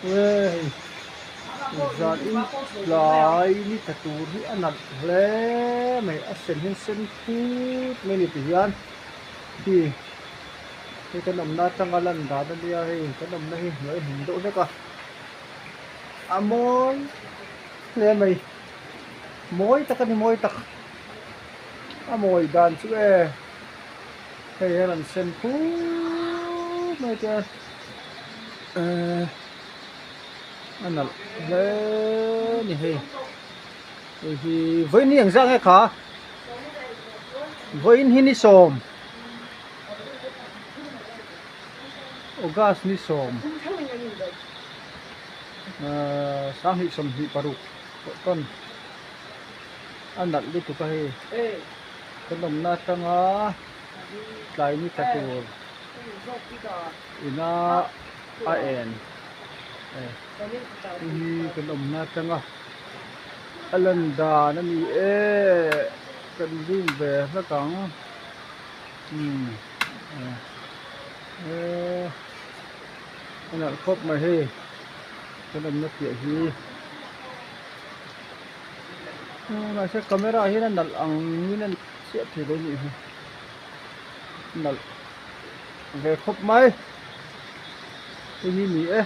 E hei zan in tlai ni tla tur hi a nalh hle mai a sen hian sen phut mai a ni tihian khi hei kan awmna atanga lan dan a nia hei kan awmna hi hnuai a him deuh hlek a a mawi hle mai mawi tak a ni mawi tak a mawi dan chu e hei a rawn sen phut mai te a ehh a nalh hle a ni hei hei hi vawiin hi engzah nge kha vawiin hi ni sawm August ni sawm ahh sanghnih 26 pawh tawn a nalh lutuk a hei kan awmna atanga tlai ni tla tur ina a en hei hi kan awmna atanga a lan dan a ni e kan zoom ve hlak ang umm eh a nalh khawp mai hei kan awmna piah hi mahse camera ah hian a nalh ang in a chiah thei lo anih hi nalh ve khawp mai hei hi ni e.